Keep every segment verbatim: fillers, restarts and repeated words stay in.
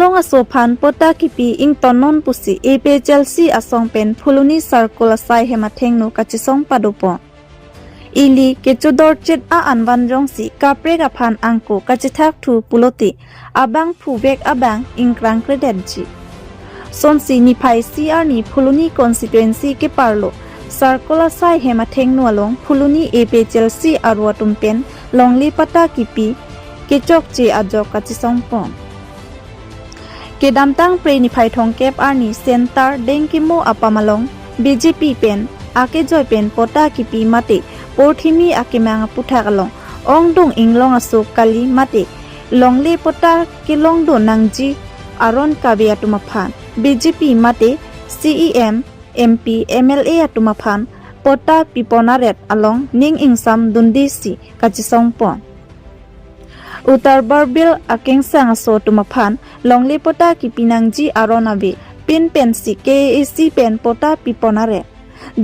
Inglong aso aphan patta kipi ingtonnon pusi A P H L C asong pen Phuloni circle asai hem athengno kachesong padopon. Ili kechodorchet a-an van jongsi kaprek aphan angko kachethak thu pulote abang phuvek abang ingkrang kredetji. Sonsi niphai isi arni Phuloni constituency keparlo circle asai hem athengno along Phuloni A P H L C aro atum pen longle patta kipi kechokche ajok kachesongpon. Kedamtang Phre niphai thomkep arni Center Dengkimo apam along B J P pen akejoi pen patta kipi mate porthimi akemang aputhak along ongdung inglong aso kali mate longle patta kelongdun nangji aron kave atum aphan B J P mate C E M, M P, M L A atum aphan patta pipon aret along ning ingsam dundesi kachesongpon. Uttar Borbil akengsang aso atum aphan longle patta kipi nangji aron ave, pin pensi K A A C pen patta pipon aret.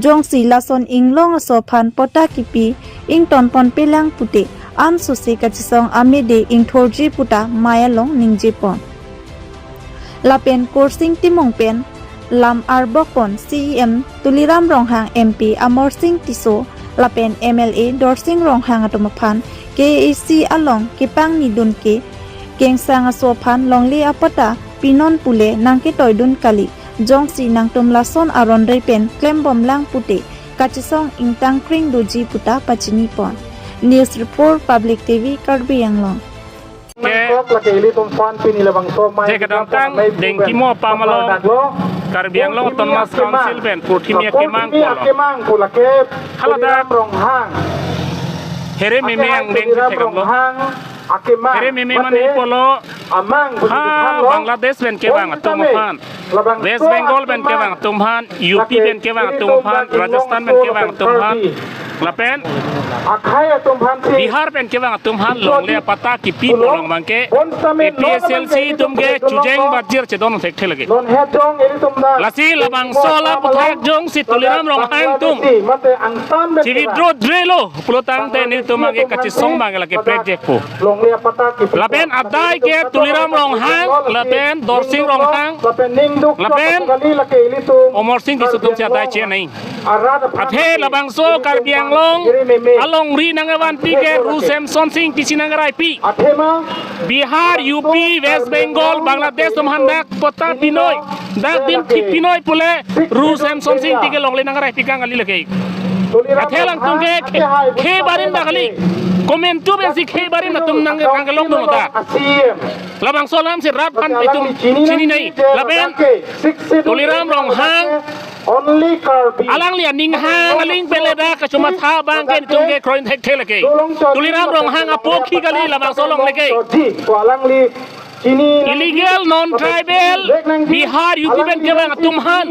Jongsi lason inglong aso aphan patta kipi ingtonpon pelang pute ansose kachesong amede ingthorji puta mei along ningjepon. Lapen Kursing Timung pen lam arbokpon C E M Tuliram Ronghang, M P Amarsing Tisso lapen M L A Dorsing Ronghang atum aphan K A A C along kepangnidun ke kengsang aso aphan longle apatta pinon pule nangketoidun kali, jongsi nangtum lason aron re pen klembomlang pute kachesong ingtangkring doji puta pachinipon. News report, Public T V, Karbi Anglong. Ke Kok lake ilitum aphan pini labangso mai je kedamtang nangkok nai Dengkimo apam along, Karbi Anglong Autonomous Council pen porthimi akemang pulo. Akemang pu lake Haladak Tuliram Ronghang. Here meme angdeng Tuliram theklonglo. Ronghang akemang. Here meme mate mane pulo. Amang ha pulo. Bangladesh pen kevang atum aphan, West Bengal pen kevang atum aphan, U P pen kevang atum aphan, Rajasthan pen kevang atum aphan, lapen akhai atum aphan si Bihar pen kevang atum aphan longle apatta kipi pulo abangke A P H L C atum ke chujeng bajir chedon thekthe lake. Non het jong ilitum dak. Lasi labangso alam aputhak jongsi Tuliram Ronghang atum mate angtan pen si withdraw drelo pulotangte nelitum abangke kachesong abangke lake prek jekpo. Longle apatta kipi. Lapen adai ke Tuliram Ronghang lapen Dorsing Ronghang lapen Ningduk lapen kali lake ilitum Amarsing Tisso atum si adai chenei. Arat aphan athe labangso Karbi Anglong alongri nangkevanpi ke Ru Semsonsing Tisso nangkeraipi. Athema Bihar, U P, West Bengal, Bangladesh atum aphan dak patta pinoi, dak dim thik pinoi pule Ru Semsonsing Tisso ke longle nangkeraipi kang kali lake. Athe alangtum ke khe, khe barim dak kali. Komantu pensi khe barim atum nang, nangkelongdun ta. Labangso alam si rat aphan itum chininei. Lapen Tuliram Ronghang Only Karbi. Alangli aning hang aling pele dak kachomatha abangke nelitum ke kroin thekthe lake. Tuliram Ronghang apokhi kali labangso along lake. Alangli chini illegal, non-tribal, Bihar, U P pen kevang atum aphan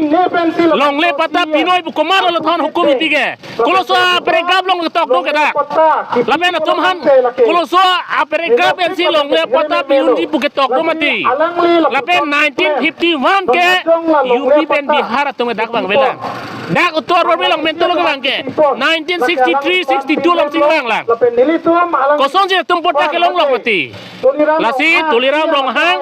longle patta pinoi pu komat lo thon hukum iti ke. Koloso aperegap along ketok do ke dak. Lapen atum aphan koloso aperegap pensi longle patta piunji pu ketok do mati. Lapen nineteen fifty-one ke U P pen Bihar atum ke dak vangvelang. Dak Uttar Borbil along mentolo kevang ke nineteen sixty-three sixty-two along si vanglang. Kosonsi atum patta kelonglok mati. Lasi Tuliram Ronghang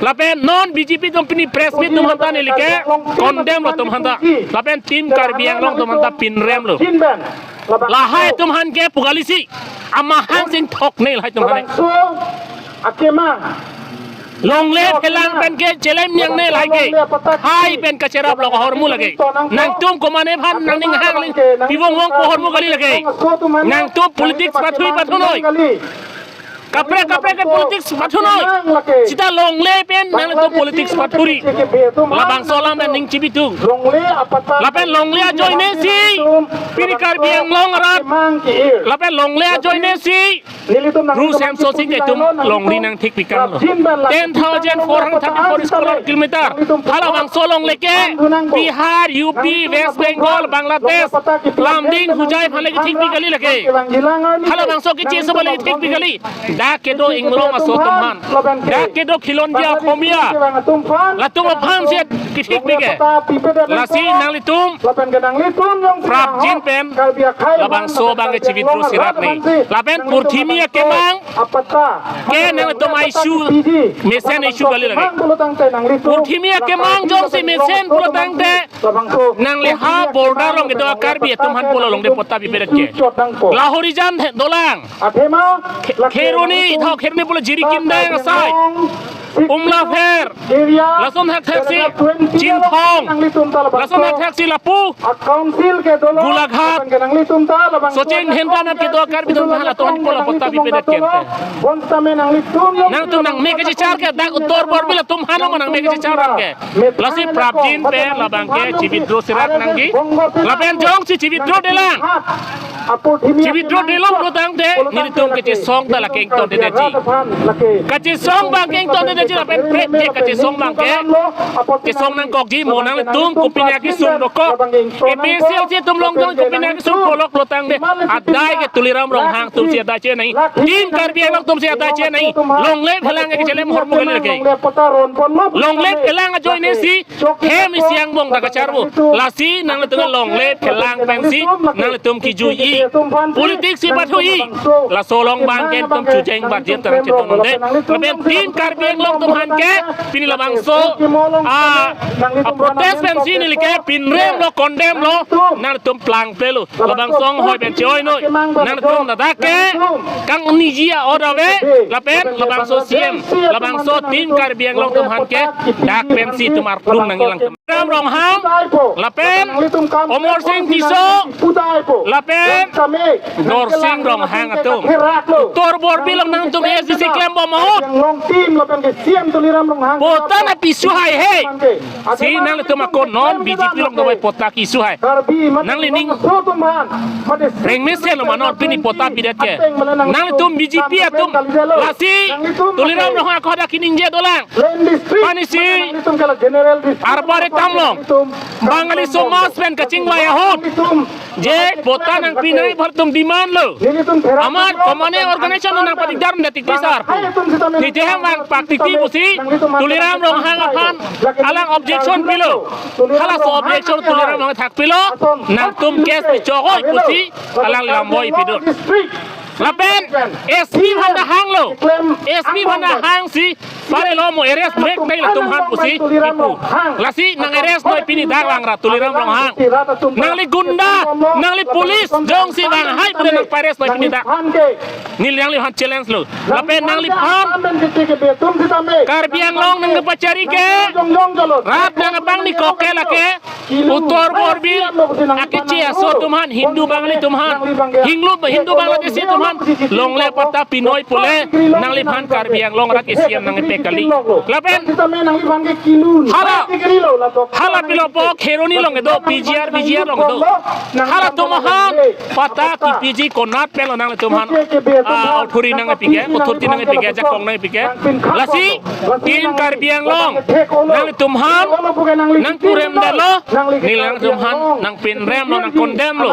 lapen non B J P atum pini press meet atum aphanta neli ke condemn lo atum aphanta. Lapen Team Karbi Anglong atum aphanta pinrem lo. Lahai atum aphan ke pu kalisi amahang sing thokne lahai atum aphan. Longle phelang pen ke chelem niangne lahai ke. Hai pen kacherap lo ahormu lake. Nangtum komane aphan nangning hang ling pivong vong pu ahormu kali lake. Nangtum politics pathui pathunoi. Kaprek kaprek ke politics pathunoi. Sita longle pen nangtum politics pathuri. Labangso alam pen ning chibitung. Lapen longle ajoine si pini Karbi Anglong arat. Lapen longle ajoine si Ru Semsonsing Tisso atum longri nangthikpi kang lo. Ten thousand four hundred thirty-four square kilometer. Halabangso along lake Bihar, U P, West Bengal, Bangladesh, Lumding, Hojai aphan lake thikpi kali lake. Halabangso keche aso aphan lake thikpi kali. Dak kedo inglong aso atum aphan. Dak kedo khilonjia Khomia. Latum aphan si kethikpi ke. Lasi nanglitum prapjin pen labangso abangke chiwithdraw si rat ne. Lapen porthimi Kemang ke nangtum issue, mesen issue kali lagi. Purthimi akemang jongsi mesen pulo tangte, nangli ha border along kedo Karbi atum aphan pulo longle patta bipedet ke. Lahorijan dolang. Kheroni, tho Kheroni pulo Jirikindeng asai, Umlapher, lason thakthak si Chinthong, lason thakthak si lapu Council ke dolo Golaghat, Socheng Dhenkanat kedo Karbi atum aphan latum pulo patta bipedet ke. Nangtum nangme kachechar ke, dak Uttor Borbil atum aphan nangme kachechar ke. Lasi prapjin pen labang ke chi-withdraw serak nangji. Lapen jongsi chi-withdraw dolang, chi-withdraw dolo pulo tangte, nelitum kachesong ta lake ingtontedetji. Kachesong abang ke ingtontedetji, lapen prek je kachesong abang ke chesong nangkokji. Mo nanglitum kopine akesung dokok, APHLC atum longdong kopine akesung polok pulo tangte, adai ke Tuliram Ronghang atumsi adai chenei, Team Karbi Anglong atumsi adai chenei. Longle phelang ke chelem hormu kali lagi. Longle phelang ajoine si hem isi angbong ta kacharvo. Lasi nanglitum longle phelang pensi nanglitum kejui-i, politics si pathu-i. Laso along abang ke nelitum chujeng bajir terang chetong nonde. Lapen Team Karbi Anglong atum aphan ke pini labangso a, a protest pensi neli ke pinrem lo, condemn lo, nangtum plangple lo. Labangso anghoi pen che-oi noi. Nangtum ladak ke kangniji a-order ave, lapen labangso CEM, labangso Team Karbi Anglong atum aphan ke dak pensi itum arlung nangji lang. Tuliram Ronghang lapen Amarsing Tisso lapen Dorsing Ronghang atum, Uttor Borbil along nangtum ASDC klembom ahut, patta nangpi suhai he. Si nanglitum ako non BJP along dovai patta kesuhai. Nangli ning rengmesen lo ma non pini patta pidet ke. Nanglitum BJP atum, lasi Tuliram Ronghang ako hadak kaningje dolang. Pani si Arbari Tamlong Bangali Somaj pen kachingvai ahut je patta nangpinai aphan itum demand lo. Amat common organization nangpatikdar nang tikti sar. Nelitum hem vangpak tikti pusi Tuliram Ronghang aphan alang objection pilo. Halaso objection Tuliram Ronghang thakpilo, nangtum case pichok-oi pusi alang lamvoi pidun. Lapen SP aphan ta hanglo. SP aphan ta hangsi, pare lo mo arrest mek nai latum aphan pusi kipu. Lasi nang-arrest noi pini dak lang ra Tuliram Ronghang. Nangli gunda, nangli police, jongsi vanghai pule nangpa-arrest noi pini dak. Neli nangliphan challenge lo. Lapen nangliphan Karbi Anglong nangkepachari ke, rat nangkepangni kok ke lake Uttor Borbil akeche aso atum aphan, Hindu Bangali atum aphan, Hindu, Hindu Bangladeshi atum aphan longle patta pinoi pule nangliphan Karbi Anglong arat ke CEM nangpipek kali. Lapen hala, hala pilo po Kheroni along kedo, PGR, VGR along kedo, halatum aphan patta kepiji konat pen lo nanglitum aphan, ah, authority nangpipik ke, authority nangpipik ke, jakong nangpipik ke. Lasi Team Karbi Anglong, nanglitum aphan nangkuremdetlo, neli nanglitum aphan nangpinrem lo, nang-condemn lo.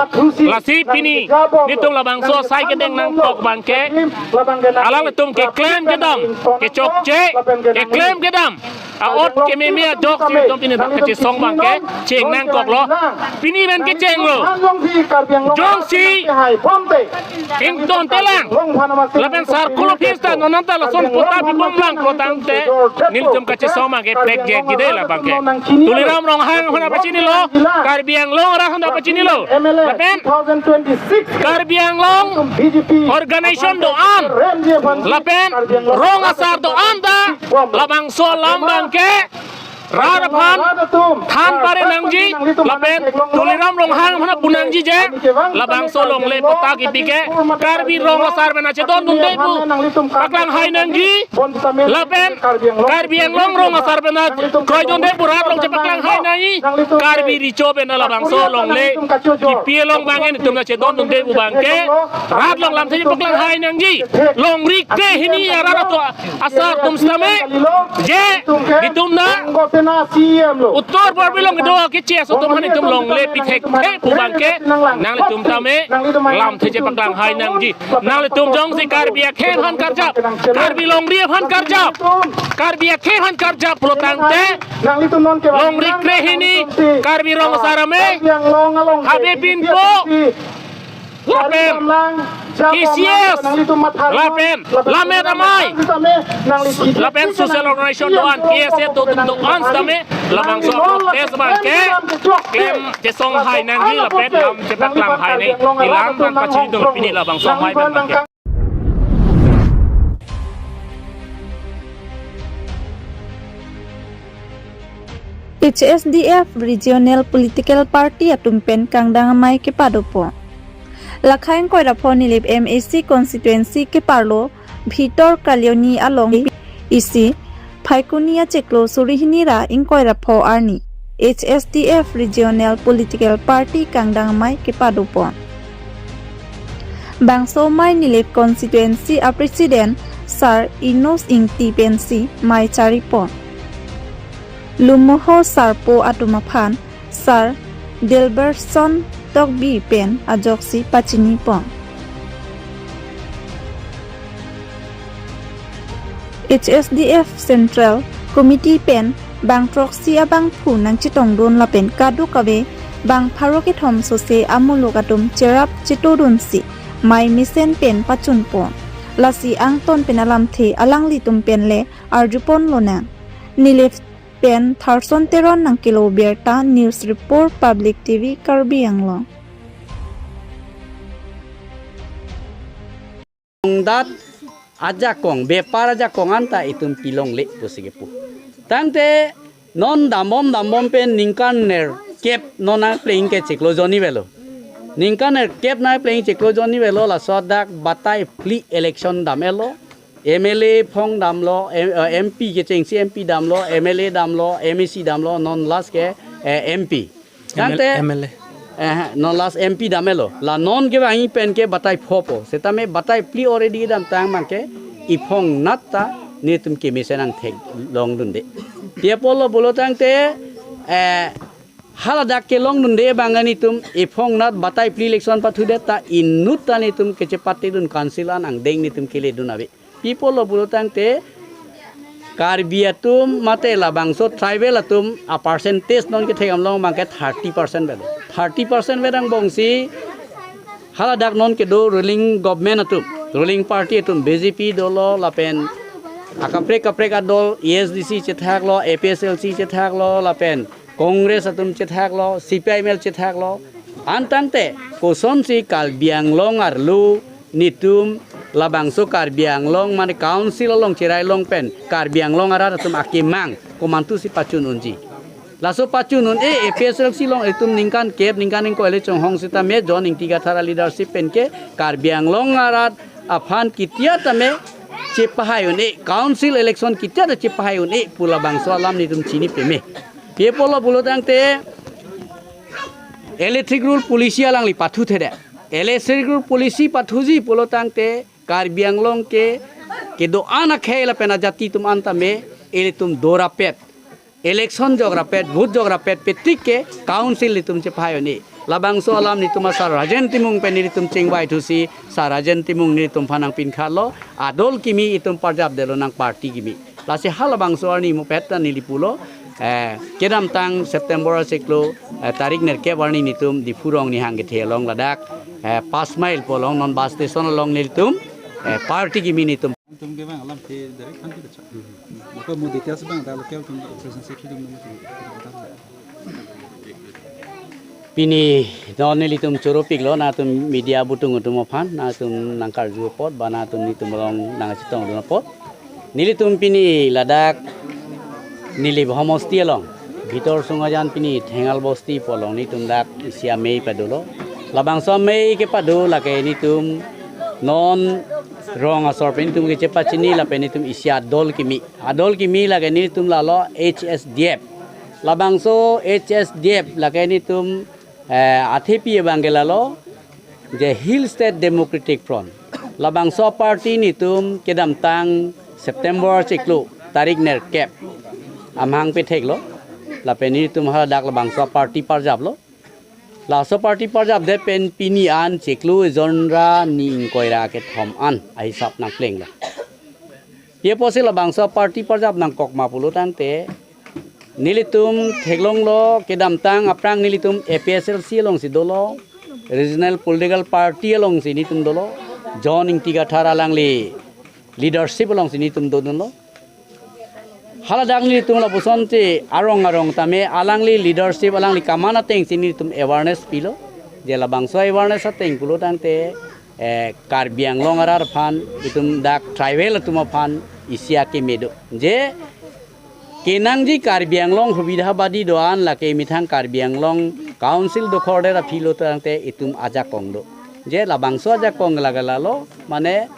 Lasi pini nelitum labangso asai kedeng nangkok abang ke, alanglitum keklem kedam, kechokche, keklem kedam, a-ot kememe ajoksi nelitum pini dak kachesong abang ke cheng nangkoklo. Pini men kechenglo. Jongsi ingtontelang lapen circle office ta non anta lason patta pibomlang pulo tangte, nelitum kachesong abang ke prek je kide labang ke. Tuliram Ronghang aphan ta pachinilo, Karbi Anglong arat aphan ta pachinilo. Lapen Karbi Anglong organization do-an, lapen rong asar do-an ta labangso alam abang ke rat aphan than pare nangji, lapen Tuliram Ronghang aphan pu nangji je labangso longle patta kepipik ke Karbi rong asar pen chedondunde pu paklanghai nangji, lapen Karbi Anglong rong asar pen kroidunde pu rat along chepaklanghai nangji. Karbi Recho pen labangso longle kepi along abang nelitum nangchedondunde pu abang ke rat along lamthe chepaklanghai nangji. Longri krehini arat atum asar atum sitame, je nelitum na Uttor Borbil along kedo akeche aso atum aphan itum longle pithek the pu abang ke nanglitum tame lamthe chepaklanghai nangji. Nanglitum jongsi Karbi akhei aphan karjap, Karbi longri aphan karjap, Karbi akhei aphan karjap pulo tangte, longri krehini Karbi rong asar amei, habe pinpo Lapen T C S, lapen Lammet Amei, lapen social organization do-an, T S A do-an sitame, labangso protest abang ke klem chesong hai nangji lapen lam chepaklang hai nangji, ilang abang pachini dong pini labangso amei abang ke. H S D F Regional Political Party atum pen kangdang amei kepadopo. Lakhai ingkoi ra pho Nilip M A C constituency keparlo Bhitor Kalioni along isi Phaikuni achiklo suri hini ra ingkoi ra pho arni H S D F Regional Political Party kangdang amei kepadopo. Bangso amei Nilip constituency a President Sir Enos Ingti pensi amei charipo. Lumoho sarpo atum aphan Sir Dilberson Tokbi pen ajoksi pachinipo. H S D F Central Committee pen bang throksi abangphu nangchetongdun lapen kadokave bang pharo kethom sose amuluk atum cherap chetodunsi amei mesen pen pachunpo. Lasi angton pen alamthe alanglitum pen le arjupon lonang. Nilip pen Tharson Teron nangkelo birta, News Report, Public T V, Karbi Anglong. Ongdat ajakong, bepar ajakong anta itum pilongle pusi kepu. Tangte non dambom dambom pen ningkan nerkep non nangplang ke chiklo jonni avelo. Ningkan nerkep nangplang chiklo jonni avelo, laso adak batai phli election dam-etlo. M L A phong damlo, M-, eh, M P kechengsi M P damlo, M L A damlo, M A C damlo, non last ke, eh, M P. Tangte, M L A. Eh, non last M P dam-etlo. La non kevangji pen ke batai phopo. Setame batai phli already damtang abang ke iphong nat ta netum kemesen nangtheklongdunde. Pi apotlo pulo tangte, eh, haladak kelongdunde abang netum iphong nat batai phli election pathudet ta inut ta netum kechepatedun council an angdeng netum keledun ave. Pi apotlo pulo tangte Karbi atum mate labangso tribal atum a percentage non kethek damlong abang ke thirty percent avelo. Thirty percent avek angbongsi haladak non kedo ruling government atum, ruling party atum, B J P dolo lapen akaprek kaprek adol, A S D C chethaklo, A P H L C chethaklo lapen Congress atum chethaklo, C P I M L chethaklo. An tangte kosonsi Karbi Anglong arlo netum labangso Karbi Anglong mane council along cherai long pen Karbi Anglong arat atum akemang komantusi pachun unji. Laso pachun un-e A P H L C along itum ningkan kep ningkan ingkoi le chonghong setame John Ingti Kathar a-leadership pen ke Karbi Anglong arat aphan kitia tame chepahai un-e, council election kitia ta chepahai un-e pu labangso alam netum chini peme. Pi apotlo pulo tangte electric rule policy alangli pathuthedet. Electric rule policy pathuji pulo tangte Karbi Anglong ke kedo-an akhei lapen ajati atum an tame ilitum dorapet, election jokrapet, vote jokrapet petik ke council netum chepahai un-e. Labangso alam netum a Sir Rajen Timung pen netum chingvaithusi, Sir Rajen Timung netum aphan nangpinkhatlo, adol kimi itum parjapdetlo nang party kimi. Lasi halabangso arni mopet ta neli pulo, eh, kedamtang September achiklo, eh, tarik nerkep arni netum Diphu Rongni hang kethe along ladak, eh, Panch Mile pu along non bus station along nelitum, eh, party kimi netum. Itum ke bang alamthe direct phan kita cha. Maka mo details bang ta local tum presentation tum nama tum. Pini non nelitum choropiklo nangtum media abutung atum aphan, nangtum nangkarju apot, ba nangtum netum along nangchetongdun apot. Nelitum pini ladak Nilip homosti along Bhitor Sungajan pini Thengal Bosti pu along netum dak isi amei padolo. Labangso amei kepado lake netum non rong asor pen netum kechepachini lapen netum isi adol kimi. Adol kimi lake netum lalo H S D F. Labangso H S D F lake netum, eh, athepi abang ke lalo je Hill State Democratic Front. Labangso party netum kedamtang September achiklo tarik nerkep amahang petheklo. Lapen netum haladak labangso party parjaplo. Laso party parjapdet pen pini an chiklo ejon ra ni ingkoi ra kethom an ahisap nangplenglo. Pi apotsi labangso party parjap nangkok ma pulo tangte nelitum theklonglo kedamtang aphrang nelitum A P H L C alongsi dolo. regional political party alongsi nelitum dolo, John Ingti Kathar alangli leadership alongsi nelitum dodunlo. Haladak nelitum lapusonsi arong arong tame alangli leadership alangli kaman atengsi nelitum awareness pilo. Je labangso awareness ateng pulo tangte, eh, Karbi Anglong arat aphan, itum dak tribal atum aphan isi akeme do. Je kenangji Karbi Anglong hubidha badi do-an lake methang Karbi Anglong Council dokhor der aphi lo tangte itum ajakong do. Je labangso ajakong lake lalo, mane,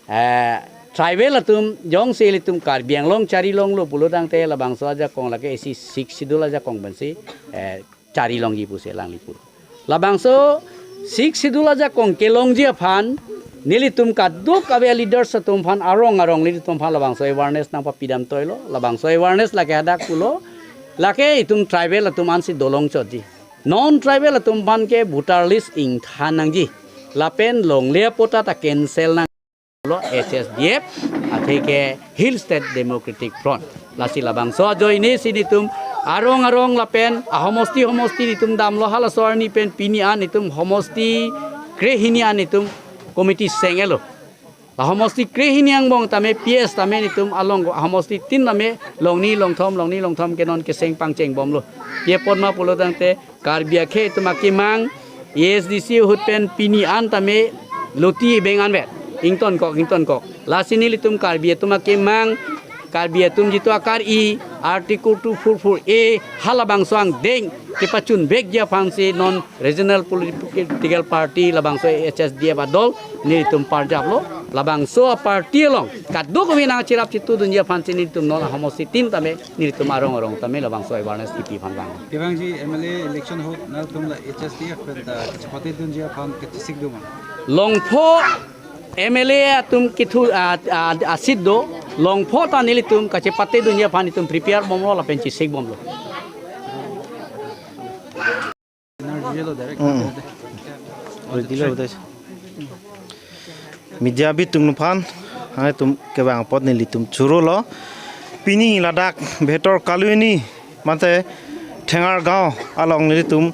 eh, tribal atum jongsi ilitum Karbi Anglong charilonglo pulo tangte labangso ajakong lake isi Sixth Schedule ajakong pensi, eh, charilongji pusi alangli pu. Labangso Sixth Schedule ajakong kelongji aphan nelitum kadokave leaders atum aphan arong arong nelitum aphan labangso awareness nangpapidam toilo. Labangso awareness lake hadak pulo, lake itum tribal atum ansi dolong chotji. Non tribal atum aphan ke voter list ingthan nangji. Lapen longle apota ta cancel nang lo H S D F, atheke Hill State Democratic Front. Lasi labangso ajoine si nelitum arong arong lapen ahomosti homosti nelitum damlo, halaso arni pen pini an nelitum homosti krehini an nelitum committee seng-etlo. La homosti krehini angbong tame P S tame nelitum along homosti tin tame longni longthom longni longthom ke non keseng pangchengbomlo. Pi apot ma pulo tangte Karbi akhei atum akemang, A S D C ahut pen pini an tame loti beng anvet. Ingtonkok, ingtonkok. Lasi nelitum Karbi atum akemang, Karbi atum jitu akar-i, Article two four four A, halabangso angdeng kepachunvekji aphansi non regional political party labangso H S D F adol nelitum parjaplo. Labangso aparty along kadokave nangcherap chetudunji aphansi nelitum non ahomosti tin tame nelitum arong arong tame labangso awareness kipi aphan vang. Kevangji M L A election ahut nangtum la H S D F pen ta kachepatedunji aphan kachesik do ma? Longpho M L A atum kethu, a, a, a seat do, longpho ta nelitum kachepatedunji aphan itum prepare bomlo lapen chesik bomlo. Energy lo direct. Mm. Ready lo udah. Media bitung aphan, halatum kevang apot nelitum churolo. Pini ladak Bhetor Colony mate Thengar Gaon along nelitum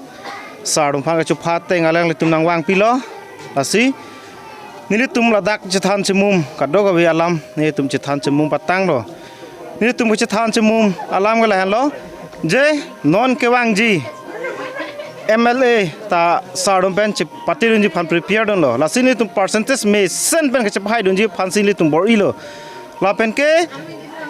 sar atum aphan kachupha ateng alanglitum nangvangpilo. Lasi nelitum ladak chethan chemum kadokave alam nelitum chethan chemum patanglo. Nelitum kachethan chemum alam ke lahenlo, je non kevangji M L A ta sar atum pen chepatedunji aphan prepare dunlo. Lasi nelitum percentage mesen pen kachepahaidunji aphansi nelitum bor-ilo. Lapen ke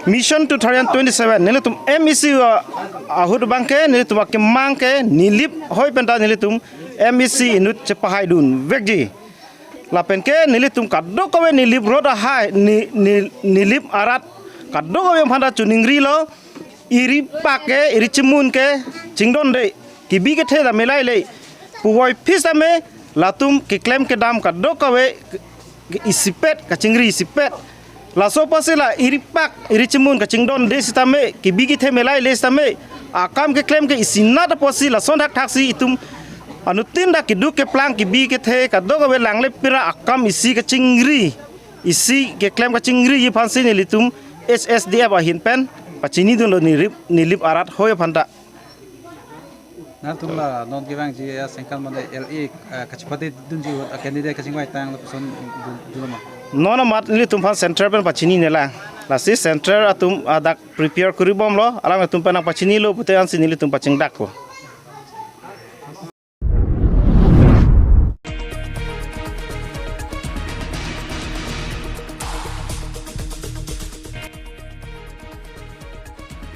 Mission two thousand twenty-seven nelitum M E C a-, ahut abang ke nelitum akemang ke Nilip ahoi pen ta nelitum M E C inut chepahaidunvekji. Lapen ke nelitum kadokave Nilip road ahai, Ni-, Ni-, Nilip arat kadokave aphan ta chiningrilo, eri pak ke, eri chimun ke chingdonde, kebi kethe ta melaile, puvoiphit tame latum keklem kedam kadokave isipet, kachingri isipet. Laso apotsi la eri pak, eri chimun kachingdonde sitame, kebi kethe melaile sitame, akam keklem ke isinat apotsi lason thakthaksi itum anuttin ta keduk keplang kebi kethe kadokave langle pira akam isi kachingri, isi keklem kachingriji aphansi nelitum H S D F ahin pen pachinidunlo Nilip, Nilip arat hoi aphan ta. Nangtum la non kevangji asengkan mane L A, eh, kachepatedunji ahut a candidate kachingvai tang lapuson dun, dun ma? Non amat nelitum aphan central pen pachinine lang. Lasi central atum adak prepare kuri bomlo, alanglitum pen nangpachinilo pute ansi nelitum pachingdakpo.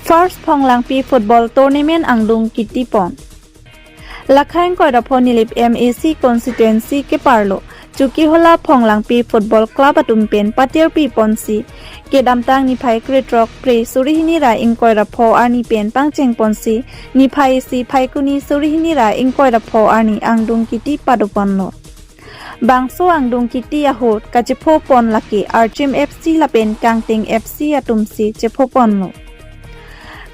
First Phonglangpi Football Tournament angdung kitipon. Lakha ingkoi ra pho Nilip M A C constituency keparlo Chokihola Phonglangpi Football Club atum pen patirpiponsi kedamtang niphai krethrok phre suri hini ra ingkoi ra pho arni pen pangchengponsi niphai isi Phaikuni suri hini ra ingkoi ra pho arni angdung kiti padoponlo. Bangso angdung kiti ahut kachephopon lake Archim F C lapen Kangting F C atumsi chephoponlo.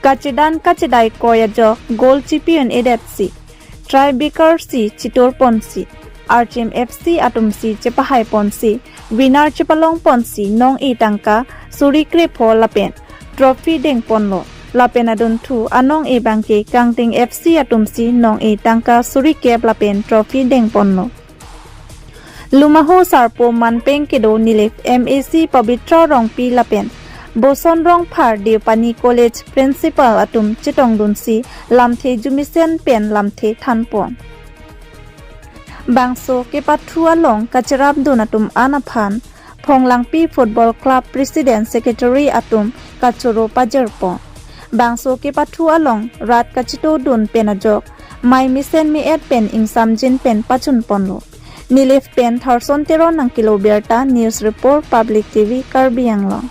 Kachedan kachedai koi ajok goal chipi un-edetsi, tie breaker si chiturponsi, Archim F C atumsi chepahaiponsi, winner chepalongponsi nong-e tangka suri krepho lapen trophy dengponlo. lapen adunthu anong-e abangke Kangting F C atumsi nong-e tangka suri kep lapen trophy dengponlo. Lumaho sarpo manpeng kedo Nilip M A C Pabitra Rongpi lapen Boson Rongphar Deopani College Principal atum chetongdunsi lamthe jumisen pen lamthe thanpon. Bangso kepathu along kacherapdun atum an aphan Phonglangpi Football Club President Secretary atum kachoro pajirpon. Bangso kepathu along rat kachetodun pen ajok mei mesen me-et pen ingsamjin pen pachunponlo. Nilip pen Tharson Teron nangkelo birta, News Report, Public T V, Karbi Anglong.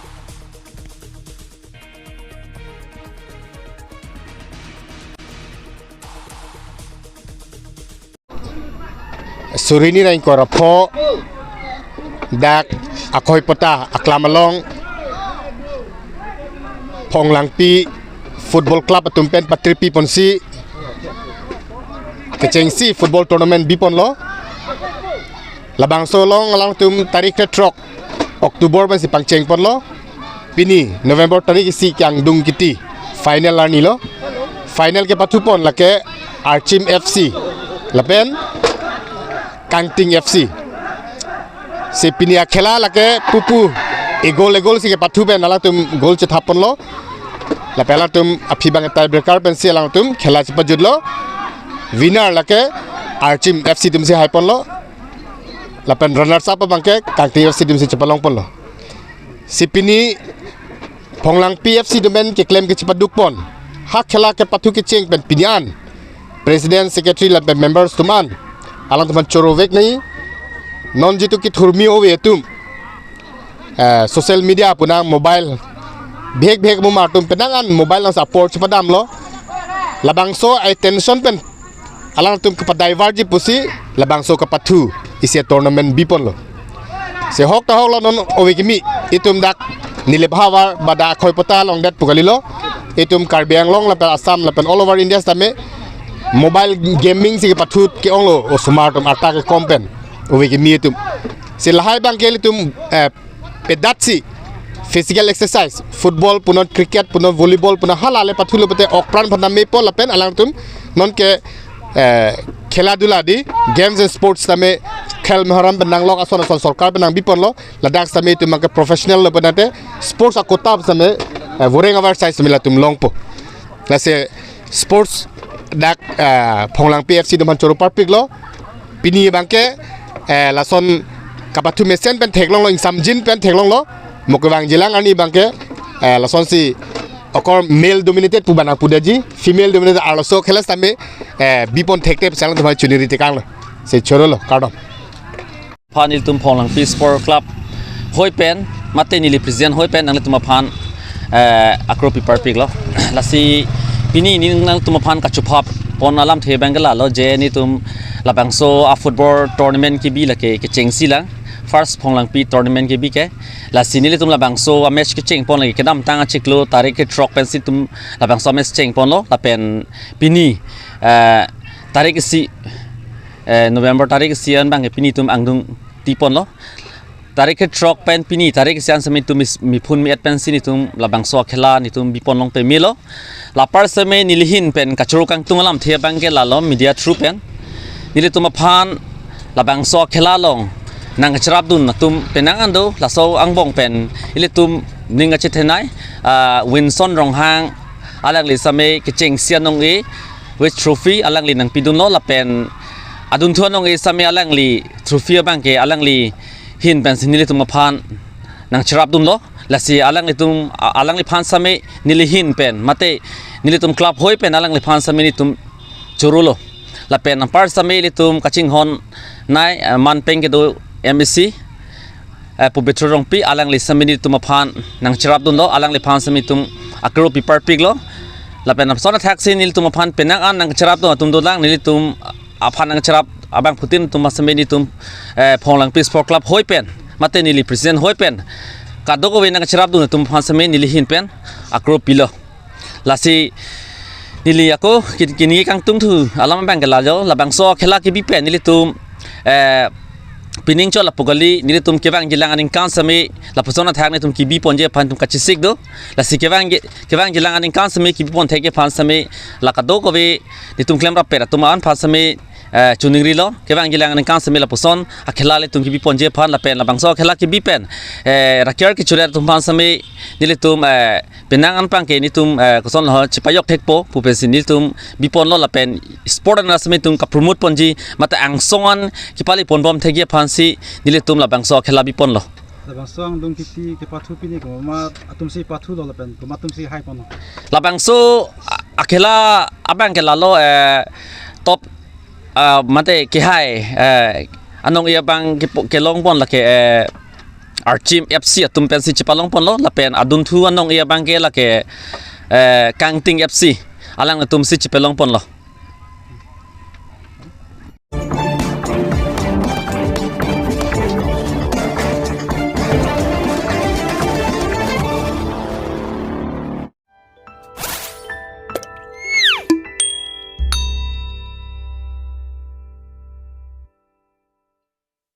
Suri hini ra ingkoi ra pho dak Akhoipota aklam along Phonglangpi Football Club atum pen patripi ponsi kechengsi football tournament biponlo. Labangso along alangtum tarik throk October pensi pangchengponlo. Pini November tarik isi kangdung kiti final arnilo. Final kepathupon lake Archim F C lapen Kangting F C. Si pini akhela lake pupu egol egol si kepathu pen alangtum gol chethaponlo. Lapen alangtum aphi abang tiebreaker pensi alangtum khela chepajutlo. Winner lake Archim F C atumsi haiponlo. Lapen runners up abangke Kangting F C atumsi chepalongponlo. Si pini Phonglangpi F C atum pen keklem kechepadukpon, ha khela kepathu kecheng pen pini an President, Secretary lapen members atum an alangtum aphan choro vek nai. Non jitu kethurmi ove atum, eh, social media pu nang mobile bihek bihek mumar atum penang an mobile nang apor chepadamlo. Labangso attention pen alangtum kepadivert ji pusi labangso kepathu isi tournament biponlo. Si hok ta hok lo, non ove kimi itum dak Nilip havar ba dak Akhoipota along det pu kalilo. Itum Karbi Anglong lapen Assam lapen all over India sitame mobile gaming si kepathu ke-onglo osomar atum arta kekom pen ove kimi itum. Si lahai abangke ilitum, eh, pedatsi physical exercise, football punon, cricket punon, volleyball punon, hala le pathulo pute okpran aphan ta mepo lapen alangtum nonke, eh, khela dula di, games and sports tame khel meharam pen nanglok ason ason sorkar pen nangbiponlo. Ladak sitame itum abangke professional lo penate sports a-quota sitame, eh, voreng avar size sitame latum longpo. Lasi sports dak, eh, Phonglangpi F C atum aphan choro parpiklo. Pini abangke, eh, lason kepathu mesen pen theklonglo, ingsamjin pen theklonglo. Mo kevangjilang arni abangke, eh, lasonsi okor male dominated pu ba nangpudetji, female dominated arloso khela sitame, eh, bipon thekte pu alangtum aphan chuniri tekanglo. Si chorolo, kardom. Aphan ilitum Phonglangpi Sport Club hoi pen, mate neli president hoi pen nanglitum aphan, eh, akro pi parpiklo. Lasi pini neli nanglitum aphan kachupha pon alamthe abangke lalo je nelitum labangso a-football tournament kebi lake kechengsi lang. First Phonglangpi tournament kebi ke. Lasi nelitum labangso a-match kechengpon lake kedamtang achiklo tarik kethrok pensi itum labangso a-match chengponlo. Lapen pini, eh, tarik isi, eh, November tarik isi an abangke pini itum angdung tiponlo. Tarik kethrok pen pini tarik isi an sitame itum mis-, miphun mi-et pensi nelitum labangso akhela nelitum bipon long pemelo. La apar sitame neli ahin pen kachoro kangtung alamthe abangke lalo media through pen nelitum aphan labangso akhela along nangcherapdun atum penang an do, laso angbong pen ilitum ning kachethenei, ah, Winson Ronghang, alangli sitame kechengsi anong-e with trophy alangli nangpidunlo lapen adunthu anong-e sitame alangli trophy abangke alangli ahin pensi nelitum aphan nangcherapdunlo. Lasi alanglitum, a-, alangliphan sitame neli ahin pen mate nelitum club hoi pen alangliphan sitame nelitum chorolo. Lapen anpar sitame ilitum kachinghonnei, eh, manpeng kedo M A C, eh, Pabitra Rongpi, alangli sitame nelitum aphan nangcherapdunlo, alangliphan sitame itum akro pi parpiklo. Lapen lapuson athaksi nelitum aphan penang an nangcherapdun atum dolang, nelitum aphan nangcherap abangphutin atum sitame nelitum, eh, Phonglangpi Sport Club hoi pen mate neli president hoi pen kadokave nangcherapdun atum aphan sitame neli ahin pen akro pilo. Lasi neli ako ki-, kini kangtungthu alam abangke lalo, labangso akhela kebi pen nelitum, eh, Pining chot lapu kali, nelitum kevangjilang aningkan sitame lapuson athak nelitum kebi ponji aphan itum kachesik do. Lasi kevang kevangjilang aningkan sitame kebi pon thekji aphan sitame la kadokave nelitum klemrappet atum an aphan sitame eh, chiningrilo, kevangjilang aningkan sitame lapuson akhela ilitum kebi ponji aphan lapen labangso akhela kebi pen eh, raker kechoret atum aphan sitame nelitum eh, penang anpang ke nelitum eh, koson lo chepajok thekpo pu pensi nelitum bi ponlo lapen sport an sitame itum kapromote ponji mate angsong an kepale ponbom thekji aphansi nelitum labangso akhela bi ponlo. Labangso angdung kiti kepathu pini komat atumsi pathulo lapen komat atumsi hai ponlo? Labangso a- akhela abang ke lalo eh, top ah, mate kehai eh, anong-e abang kepo- kelong pon lake eh, Archim F C atum pensi chepalong ponlo lapen adunthu anong-e abang ke lake eh, Kangting F C alanglitumsi chepalong ponlo.